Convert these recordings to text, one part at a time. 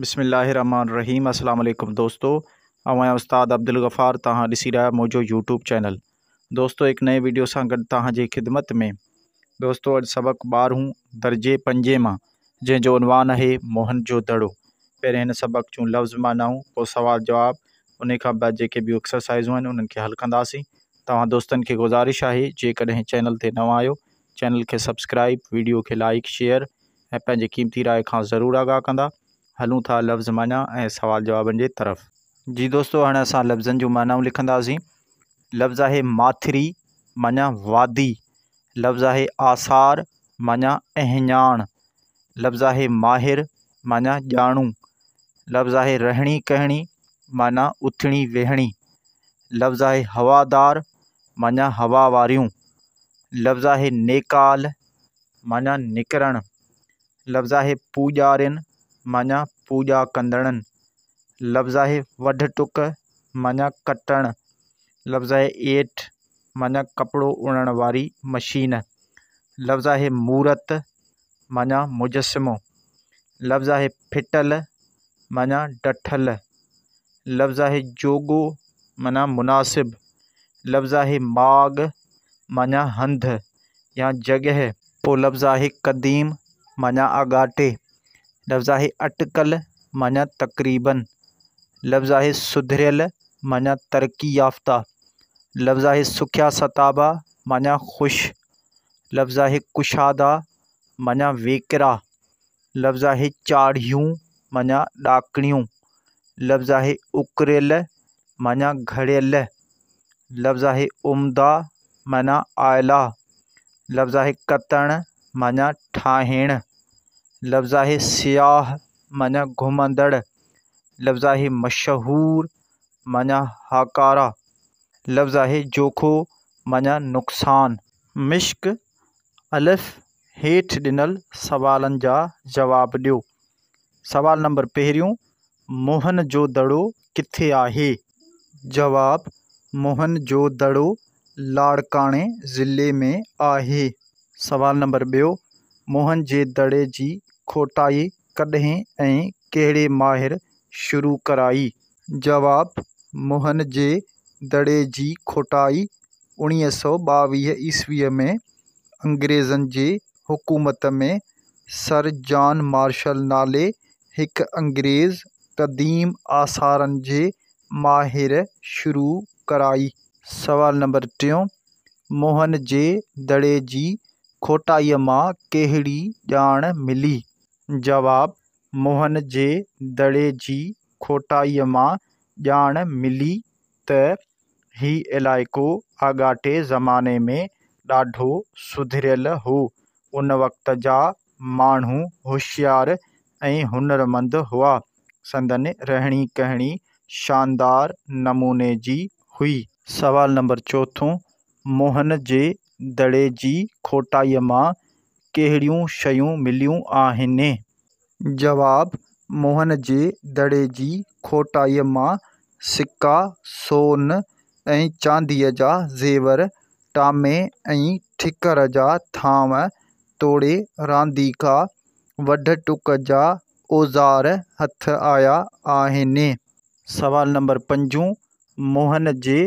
بسم الله الرحمن الرحيم السلام عليڪم دوستو آئون آهيان استاد عبدالغفار توهان ڏسي رهيا آهيو منهنجو يوٽيوب چينل دوستو هڪ نئين ويڊيو سان گڏ توهان جي خدمت ۾ دوستو اڄ سبق ٻارهون درجي پنجين مان جنهن جو عنوان آهي موهن جو دڙو پهرين هن سبق جون لفظ معنائون پوء سوال جواب انهي کان بعد جيڪي ٻيون ايڪسرسائزون آهن انهن کي حل ڪنداسين توهان دوستن کي گذارش آهي جيڪڏهن چينل تي نوان آهيو چينل کي سبسڪرائب ويڊيو کي لائڪ شيئر ۽ پنهنجي قيمتي راء کان ضرور آگاهه ڪندا. هلون ٿا لفظ معنيٰ ۽ سوال جوابن جي طرف. جي دوستو هاڻي اسان لفظن جون معنائون لکنداسين. لفظ آهي ماٿري معنيٰ وادي، لفظ آهي آثار معنيٰ اهڃاڻ، لفظ آهي ماهر معنيٰ ڄاڻو، لفظ آهي رهڻي ڪهڻي معنيٰ اٿڻي ويهڻي، لفظ آهي هوادار معنيٰ هوا واريون، لفظ آهي نيڪال معنيٰ نڪرڻ. لفظ آهي پوڄارين معنيٰ پوڄا ڪندڙن. لفظ آهي وڍ ٽڪ معنيٰ ڪٽڻ. لفظ آهي ايٺ معنيٰ ڪپڙو اڻڻ واري مشين. لفظ آهي مورت معنيٰ مجسمو. لفظ آهي ڦٽل معنيٰ ڊٺل. لفظ آهي جوڳو معنيٰ مناسب. لفظ آهي ماڳ معنيٰ هنڌ يا جڳهه. پوء لفظ آهي قديم معنيٰ آڳاٽي. لفظ آهي اٽڪل معنيٰ تقريباً. لفظ آهي سڌريل معنيٰ ترقي يافته. لفظ آهي سکيا ستابا معنيٰ خوش. لفظ آهي ڪشادا معنيٰ ويڪرا. لفظ آهي چاڙهيون معنيٰ ڏاڪڻيون. لفظ آهي اڪريل معنيٰ گهڙيل. لفظ آهي عمده معنيٰ اعليٰ. لفظ آهي ڪتڻ معنيٰ ٺاهڻ. لفظ آهي سياح معنيٰ گهمندڙ. لفظ آهي مشهور معنيٰ هاڪارا. لفظ آهي جوکو معنيٰ نقصان. مشق، الف، هيٺ ڏنل سوالن جا جواب ڏيو. سوال نمبر پهريون، موهن جو دڙو ڪٿي آهي؟ جواب، موهن جو دڙو لاڙڪاڻي ضلعي ۾ آهي. سوال نمبر ٻيو، موهن جي دڙي جي کوٽائي ڪڏهن ۽ ڪهڙي ماهر شروع ڪرائي؟ جواب، موهن جي دڙي جي کوٽائي 1922 عيسويء ۾ انگريزن جي حڪومت ۾ سر جان مارشل نالي هڪ انگريز قديم آثارن جي ماهر شروع ڪرائي. سوال نمبر ٽيون، موهن جي دڙي جي کوٽائيء مان ڪهڙي ڄاڻ ملي؟ جواب، موهن جي دڙي جي کوٽائيء مان ڄاڻ ملي ته هي علائقو آڳاٽي زماني ۾ ڏاڍو سڌريل هو. ان وقت جا ماڻهو هوشيار ۽ هنرمند هئا. سندن رهڻي ڪهڻي شاندار نموني جي هئي. سوال نمبر چوٿون، موهن جي دڙي جي کوٽائيء مان ڪهڙيون شيون مليون آهن؟ جواب، موهن جي دڙي جي کوٽائيء مان سڪا، سون ۽ چانديء جا زيور، ٽامي ۽ ٺڪر جا ٿانو توڙي رانديڪا، وڍ ٽڪ جا اوزار هٿ آيا آهن. سوال نمبر پنجون، موهن جي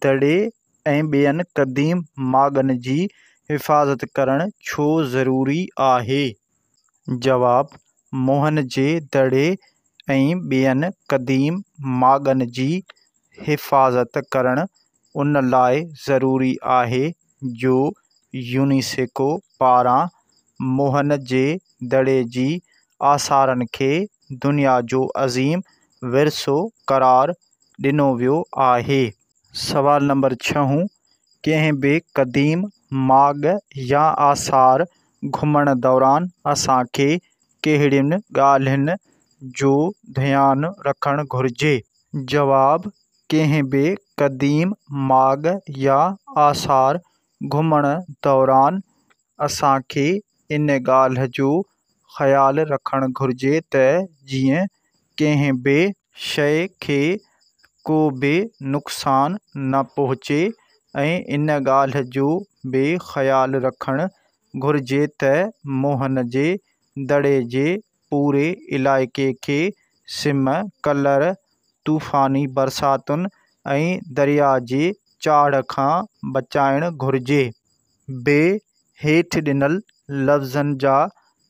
دڙي ۽ ٻين قديم ماڳن جي حفاظت ڪرڻ ڇو ضروري آهي؟ جواب، موهن جي دڙي ۽ ٻين قديم ماڳن جي حفاظت ڪرڻ ان لاء ضروري آهي جو يونيسيڪو پاران موهن جي دڙي جي آثارن کي دنيا جو عظيم ورثو قرار ڏنو ويو آهي. سوال نمبر ڇهون، ڪنهن به قديم ماڳ يا آثار گهمڻ دوران اسان کي ڪهڙين ڳالهين جو ڌيان رکڻ گهرجي؟ جواب، ڪنهن به قديم ماڳ يا آثار گهمڻ دوران اسان کي ان ڳالهه جو خيال رکڻ گهرجي ته جيئن ڪنهن به شيء کي ڪو به نقصان نه پهچي ۽ ان ڳالهه جو به خيال رکڻ گهرجي ته موهن جي دڙي جي پوري علائقي کي سم، ڪلر، طوفاني برساتن ۽ درياء جي چاڙهه کان بچائڻ گهرجي. بي هيٺ ڏنل لفظن جا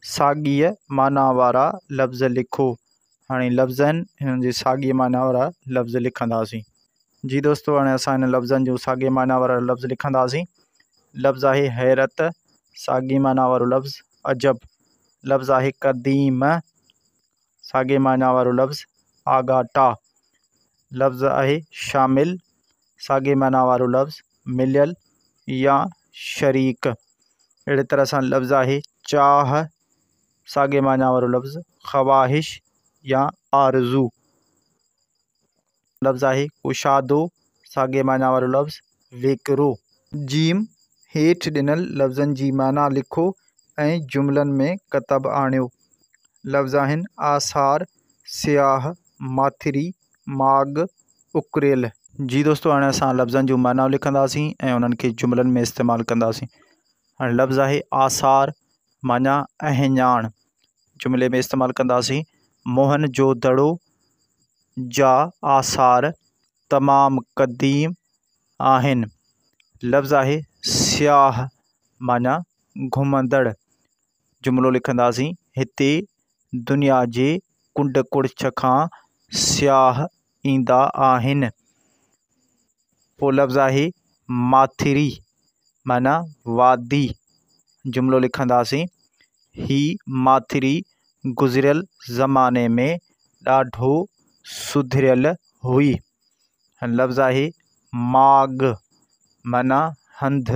ساڳيء معنيٰ وارا لفظ لکو. هاڻي لفظ آهن هنن جي ساڳيء معنيٰ وارا لفظ لکنداسين. جي دوستو هاڻي اسان هن لفظن جون ساڳي معنيٰ وارا لفظ لکنداسين. لفظ آهي حيرت، ساڳي معنيٰ وارو لفظ عجب. لفظ آهي قديم، ساڳي معنيٰ وارو لفظ آڳاٽا. لفظ آهي شامل، ساڳي معنيٰ وارو لفظ مليل يا شريڪ. اهڙي طرح سان لفظ آهي چاهه، ساڳي معنيٰ وارو لفظ خواهش يا آرزو. لفظ آهي ڪشادو، ساڳي معنيٰ وارو لفظ ويڪرو. جيم، هيٺ ڏنل لفظن جي معنيٰ لکو ۽ جملن ۾ ڪتب آڻيو. لفظ آهن آثار، سياح، ماٿري، ماڳ، اڪريل. جي دوستو هاڻي اسان لفظن جون معنائون لکنداسين ۽ انهن کي جملن ۾ استعمال ڪنداسين. هاڻي لفظ آهي آثار معنيٰ اهڃاڻ، جملي ۾ استعمال ڪنداسين موهن جو دڙو جا آثار تمام قديم آهن. لفظ آهي سياح معنيٰ گهمندڙ، جملو لکنداسين هتي دنيا جي ڪنڊ ڪڙڇ کان سياح ايندا آهن. پوء لفظ آهي ماٿري معنيٰ وادي، جملو لکنداسين هي ماٿري گذريل زماني ۾ ڏاڍو سڌريل هئي. لفظ آهي ماڳ معنيٰ هنڌ،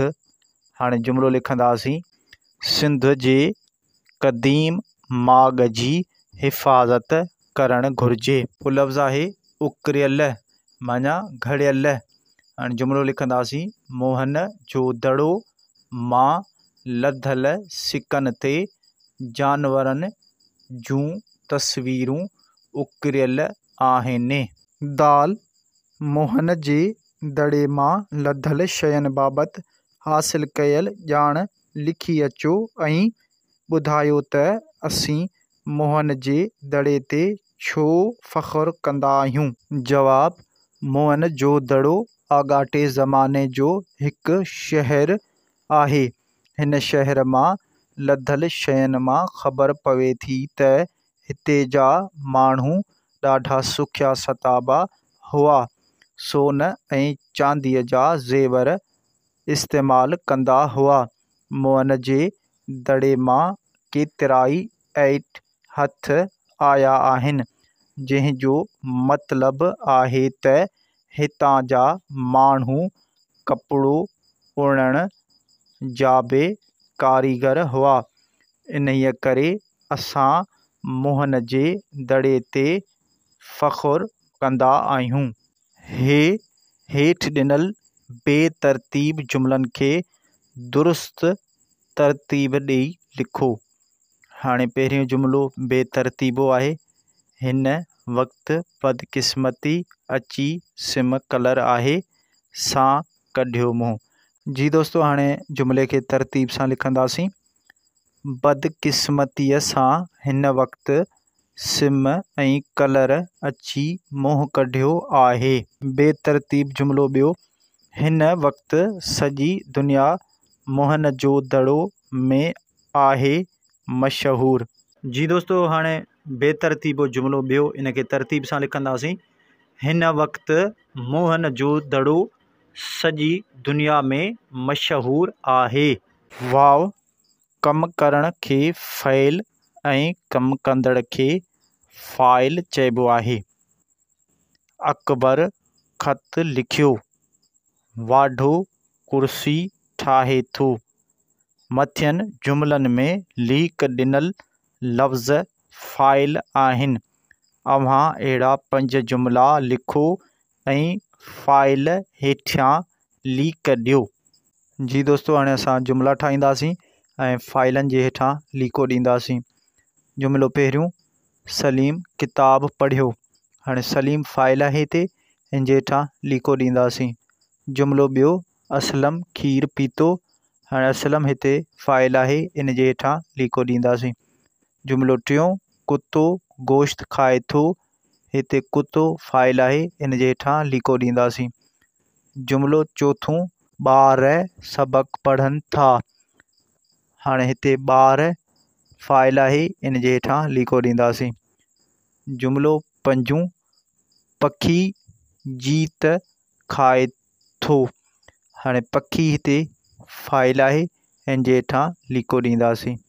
هاڻي جملو لکنداسين سنڌ جي قديم ماڳ جي حفاظت ڪرڻ گهرجي. پوء لفظ آهي اڪريل معنيٰ گهڙيل، هاڻي جملو لکنداسين موهن جو دڙو مان لڌل سڪن تي جانورن جون تصويرون اڪريل آهن. دال، موهن جي دڙي مان لڌل شين بابت حاصل ڪيل ڄاڻ لکي اچو ۽ ٻڌايو ته اسين موهن جي دڙي تي ڇو فخر ڪندا آهيون؟ جواب، موهن جو دڙو آڳاٽي زماني جو هڪ شهر آهي. هن شهر مان لڌل شين مان خبر پوي ٿي ته هتي جا ماڻهو ڏاڍا سکيا ستابا هئا. سون ۽ چانديء جا زيور استعمال ڪندا هئا. موهن جي دڙي مان ڪيترائي ائٽ هٿ آيا آهن، جنهن جو مطلب آهي ته هتان جا ماڻهو ڪپڙو اڻڻ جا به ڪاريگر هئا. انهيء ڪري اسان موهن جي دڙي تي فخر ڪندا آهيون. هي هيٺ ڏنل بي ترتيب جملن کي درست ترتيب ڏئي لکو. هاڻي پهريون جملو بي ترتيبو آهي. هن وقت بدقسمتي اچي سم ڪلر آهي سان ڪڍيو منهن. جي دوستو هاڻي جملي کي ترتيب سان لکنداسين. بدقسمتيء سان هن وقت سم ۽ ڪلر اچي منهن ڪڍيو آهي. بي ترتيب جملو ٻيو، هن وقت سڄي دنيا موهن جو دڙو ۾ آهي مشهور. جي دوستو هاڻي بي ترتيبو جملو ٻيو ان کي ترتيب سان لکنداسين. هن وقت موهن جو دڙو سڄي دنيا ۾ مشهور آهي. واو، ڪم ڪرڻ کي فعل ۽ ڪم ڪندڙ کي فاعل چئبو آهي. اڪبر خط لکيو. واڍو ڪرسي ٺاهي ٿو. مٿين جملن ۾ ليڪ ڏنل لفظ فاعل آهن. اوهان اهڙا پنج جملا لکو ۽ فاعل هيٺيان ليڪ ڏيو. جي دوستو هاڻي اسان جملا ٺاهينداسين ۽ فاعلن جي هيٺان ليڪو ڏينداسين. جملو پهريون، سليم ڪتاب پڙهيو. هاڻي سليم فاعل آهي هتي هن جي هيٺان ليڪو ڏينداسين. جملو ٻيو، اسلم کير پيتو. هاڻي اسلم هتي فاعل آهي ان جي هيٺان ليڪو ڏينداسين. جملو ٽيون، ڪتو گوشت کائي ٿو. هتي ڪتو فاعل آهي، ان جي هيٺان ليڪو ڏينداسين. جملو چوٿون، ٻار سبق پڙهن ٿا. هاڻي هتي ٻار فاعل آهي، ان جي هيٺان ليڪو ڏينداسين. جملو پنجون، پکي جيت کائي ٿو. هاڻي پکي هتي فاعل آهي، ان جي هيٺان ليڪو ڏينداسين.